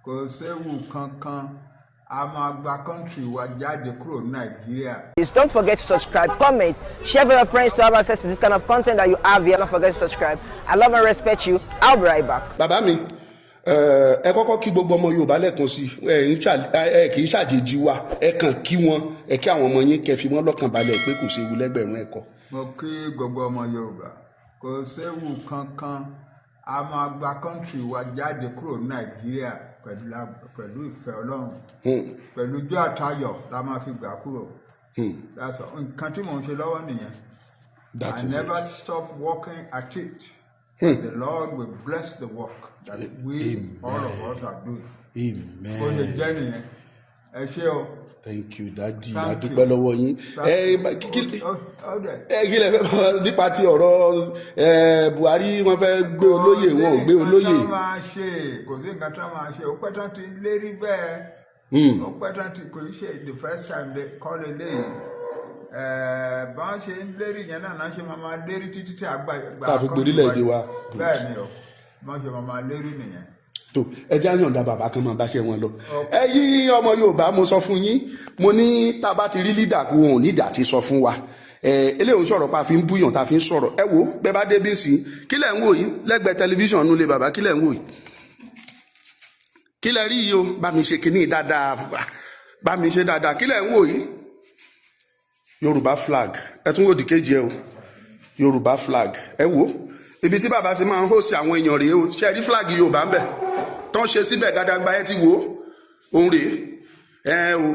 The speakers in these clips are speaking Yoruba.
Kò séwu kankan, a máa gba country wa jáde kúrò ní Nàìjíríà. Please don't forget to subscribe, comment, share with your friends to have access to this kind of content that you have here. Don't forget to subscribe. I love and respect you. I'll be right back. Bàbá mi, ẹ kọ́kọ́ kí gbogbo ọmọ Yorùbá lẹ́ẹ̀kan sí ẹ. Ẹ kì í ṣàjèjì wa. Ẹ kàn kí wọn, ẹ kí àwọn ọmọ yín, kẹ́ fi wọ́n lọ́kàn balẹ̀ pé kò séwu lẹ́gbẹ̀rún ẹ̀kọ́. Mo kí gbogbo ọmọ Yorùbá, kò séwu kankan, a máa gba country wa jáde kúrò ní Nàìjíríà pẹ̀lú ìfẹ́ Ọlọ́run, pẹ̀lú ijó àtayọ̀ la máa fi gbà kúrò. That's all. Nǹkan tí mò ń ṣe lọ́wọ́ nìyẹn. That I is never it. stop working at it. The Lord will bless the work that we, all of us, are doing. Amen. Bó ṣe jẹ́ nìyẹn. Ẹ ṣé o. Thank you, Daddy. Thank A dúpẹ́ you. lọ́wọ́ yín. Ẹ kí Ó dẹ̀. ẹ kí lẹ fẹ́ bá nípa ti ọ̀rọ̀ ẹ Buhari? Wọ́n fẹ́ gbé olóyè, wọn ò gbé olóyè. Kò sí nǹkan tó máa ṣe, kò sí nǹkan tó máa ṣe. Ó pẹ́ tán ti lérí bẹ́ẹ̀. Ó pẹ́ tán ti, kò í ṣe the first time they call eléyìí. Báwọn ṣe ń lérí yẹn náà náà ṣe máa máa lérí títí tí a gbà Tá a fi gborílẹ̀-èdè wa. Bẹ́ẹ̀ ni o, báwọn ṣe máa máa lérí nìyẹn. Tó ẹ já yọ̀ǹda bàbá kan máa báṣẹ́ wọn lọ. Ẹ yí ọmọ Yorùbá, mo sọ fún yín, mo ní tá a bá ti rí leader, kú wọn ò ní ìdá ti sọ fún wa. Ẹ eléyìí ń sọ̀rọ̀ pa fi ń búyàn tá a fi ń sọ̀rọ̀. Ẹ wo bẹ́ẹ̀ bá débi sí, kí lẹ̀ ń wò yìí lẹ́gbẹ̀ẹ́ tẹlifíṣàn nulẹ̀ bàbá? Kí lẹ̀ ń wò yìí? Kí lẹ̀ rí yìí o? Bá mi ṣe kinní dáadáa, bá mi ṣe dáadáa. Kí lẹ̀ ń wò yìí? Yorùbá flag. Ẹ tún wò dìkejì ẹ o, Yorùbá flag. Ẹ wo ibi tí bàbá ti máa ń host àwọn èèyàn rèé o. Ṣe rí flag Yorùbá ń bẹ̀ tán ṣe síbẹ̀ gàdàgbà? Ẹ ti wò ó, òun rèé. Ẹ o,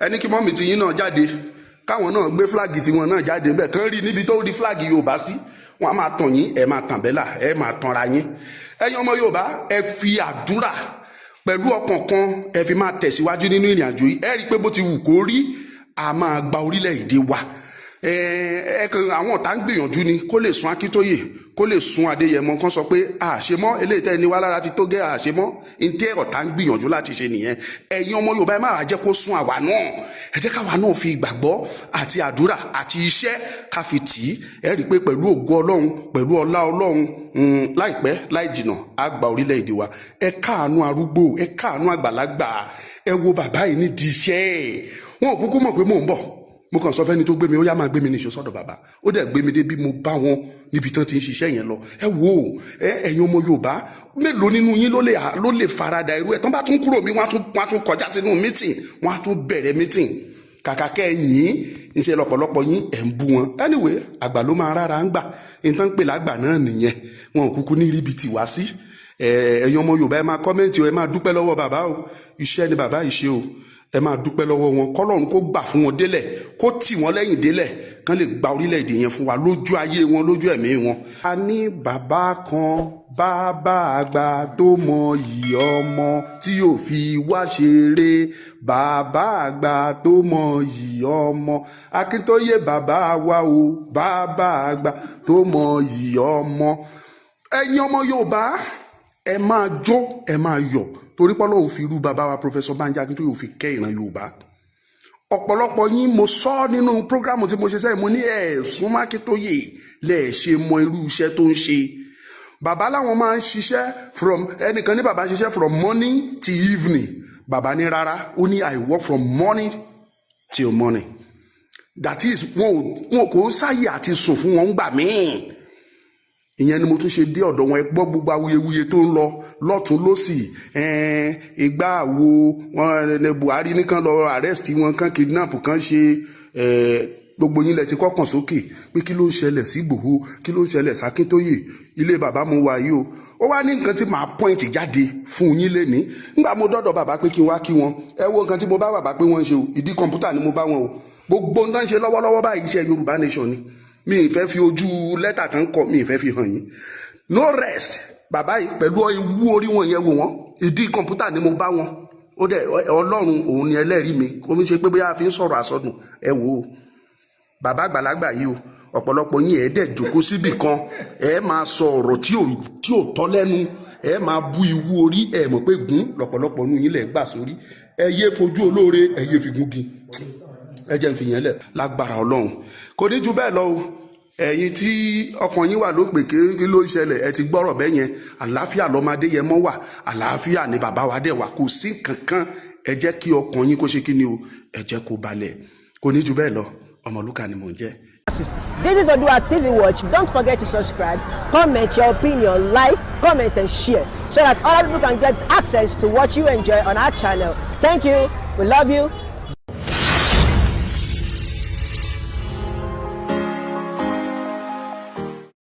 ẹni kí mummy tiyín náà jáde, káwọn náà gbé flag tiwọn náà jáde ńbẹ̀, kán rí níbi tó rí flag Yorùbá sí. Wọn á máa tàn yín, ẹ máa tàn bẹ́là, ẹ máa tanra yín. Ẹ̀yin ọmọ Yorùbá, ẹ fi àdúrà pẹ̀lú ọkàn kan, ẹ fi máa tẹ̀síwájú nínú ìrìn àjò yìí. Ẹ rí i pé bó ti wù kó rí, a máa gba orílẹ̀-èdè wa. Ẹ kàn àwọn ọ̀tá ń gbìyànjú ni kó lè sún Akíntóyè, kó lè sún Adéyẹmọ, kán sọ pé àṣemọ́ eléyìí tẹ́ ẹni wá lára ti tó gẹ́, àṣemọ́ ntẹ́. Ọ̀tá ń gbìyànjú láti ṣe nìyẹn. Ẹ̀yin ọmọ Yorùbá, ẹ má wàá jẹ́ kó sún àwa náà. Ẹ jẹ́ káwa náà fi ìgbàgbọ́ àti àdúrà àti iṣẹ́ ká fi tì í. Ẹ rí i pé pẹ̀lú ògo Ọlọ́run, pẹ̀lú ọlá Ọlọ́run, láìpẹ́ láì jìnà, á gba orílẹ̀-èdè wa. Ẹ káàánú arúgbó, ẹ káàánú àgbàlagbà. Ẹ wo bàbá yìí nídìí iṣẹ́ ẹ̀. Wọn ò kúkú mọ̀ pé mò ń bọ̀. Mo kàn sọ fẹ́ni tó gbé mi, ó yá, máa gbé mi níṣó sọ́dọ̀ bàbá. Ó dẹ̀ gbé mi dé bí mo bá wọn níbi tán ti ń ṣiṣẹ́ yẹn lọ. Ẹ wo ẹ, ẹ̀yin ọmọ Yorùbá, mélòó nínú yín ló lè farada irú ẹ̀? Tán bá tún kúrò mí, wọ́n á tún kọjá sínú meeting, wọ́n á tún bẹ̀rẹ̀ meeting. Kàkà kẹ́ ẹ yìn ín, ńṣe lọ́pọ̀lọpọ̀ yín ẹ̀ ń bú wọn. Anyway, àgbà ló máa rárá ń gbà. Nǹkan pè lágbà náà nìyẹn. Wọn ò kúkú ní ríbi tì wá sí. Ẹ̀yin ọmọ Yorùbá, ẹ máa comment o. Ẹ máa dúpẹ́ lọ́wọ́ bàbá o. Iṣẹ́ ni bàbá yìí ṣe o. Ẹ máa dúpẹ́ lọ́wọ́ wọn. Kọ́lọ́run kó gbà fún wọn délẹ̀, kó tì wọ́n lẹ́yìn délẹ̀, kán lè gba orílẹ̀-èdè yẹn fún wa lójú ayé wọn, lójú ẹ̀mí wọn. A ní bàbá kan, bàbá àgbà tó mọ iyì ọmọ tí yóò fi wá ṣeré, bàbá àgbà tó mọ iyì ọmọ Akíntóyè, bàbá wa o, bàbá àgbà tó mọ iyì ọmọ. Ẹ̀yin ọmọ Yorùbá, ẹ máa jó, ẹ máa yọ̀, torí pé Ọlọ́run fi irú bàbá wa Professor Banji Akíntóyè fi kẹ́ ìran Yorùbá. Ọ̀pọ̀lọpọ̀ yín, mo sọ nínú program tí mo ṣe sẹ́yìn, mo ní ẹ̀sùn Mákíntóyè lẹ̀ ṣe mọ irú iṣẹ́ tó ń ṣe. Bàbá láwọn máa ń ṣiṣẹ́ from, ẹnìkan ní bàbá ń ṣiṣẹ́ from morning till evening. Bàbá ní rárá, ó ní, "I work from morning till morning." That is, wọn kò ń sáyè àti sùn fún wọn gbà míì. Ìyẹn ni mo tún ṣe dé ọ̀dọ̀ wọn. Ẹ gbọ́ gbogbo awuyewuye tó ń lọ lọ́tún lọ́sì. Ìgbà wo wọn ní Buhari nìkan lọ arrest wọn, kan kidnap, kan ṣe gbogbo yín lẹ ti kọ́kàn sókè pé kí ló ń ṣẹlẹ̀ sí Ìgbòho, kí ló ń ṣẹlẹ̀ sákíntóyè? Ilé bàbá mo wà yìí o. Ó wá ní nǹkan tí màá point jáde fún yín lénìí. Nígbà mo dọ́dọ̀ bàbá pé kí n wá kí wọn, ẹ wo nǹkan tí mo bá bàbá pé wọ́n ń ṣe o. Ìdí kọ̀ǹpútà ni mo bá wọn o. Gbogbo nǹkan ń ṣe lọ́wọ́lọ́wọ́ báyìí, iṣẹ́ Yorùbá Nation ni. Mi ì fẹ́ fi ojú lẹ́tà kan kọ, mi ì fẹ́ fi hàn yín. No rest. Bàbá yìí pẹ̀lú ewu orí wọn yẹn, wò wọ́n, ìdí kọ̀ǹpútà ni mo bá wọn. Ó dẹ̀ Ọlọ́run òun ni ẹlẹ́rìí mi, kò ní ṣe pé bóyá a fi ń sọ̀rọ̀ àsọdùn. Ẹ wò ó, bàbá àgbàlagbà yìí o. Ọ̀pọ̀lọpọ̀ yín, ẹ̀ dẹ̀ jókòó síbì kan, ẹ̀ máa sọ ọ̀rọ̀ tí ò tọ́ lẹ́nu, ẹ̀ máa bú iwú orí. Ẹ̀ mọ̀ pé gún lọ̀pọ̀lọpọ̀ nù yín lẹ̀ gbà sórí. Ẹ yé fojú olóore, ẹ yé fi gúngi. Ẹ jẹ́ n fi yẹn lẹ̀. Lágbára Ọlọ́run, kò ní ju bẹ́ẹ̀ lọ o. Ẹ̀yin tí ọkàn yín wà ló pè kí ló ń ṣẹlẹ̀, ẹ ti gbọ́rọ̀ bẹ́ẹ̀ yẹn. Àlàáfíà lọ́mọdé yẹn mọ́ wà, àlàáfíà ni bàbá wa dẹ̀ wà, kò sí kankan. Ẹ jẹ́ kí ọkàn yín kó ṣe kí ni o, ẹ jẹ́ kó balẹ̀. Kò ní ju bẹ́ẹ̀ lọ. Ọmọlúkà ni mò ń jẹ́. This is Odua TV Watch. Don't forget to subscribe, comment your opinion, like, comment, and share so that other people can get access to what you enjoy on our channel. Thank you. We love you.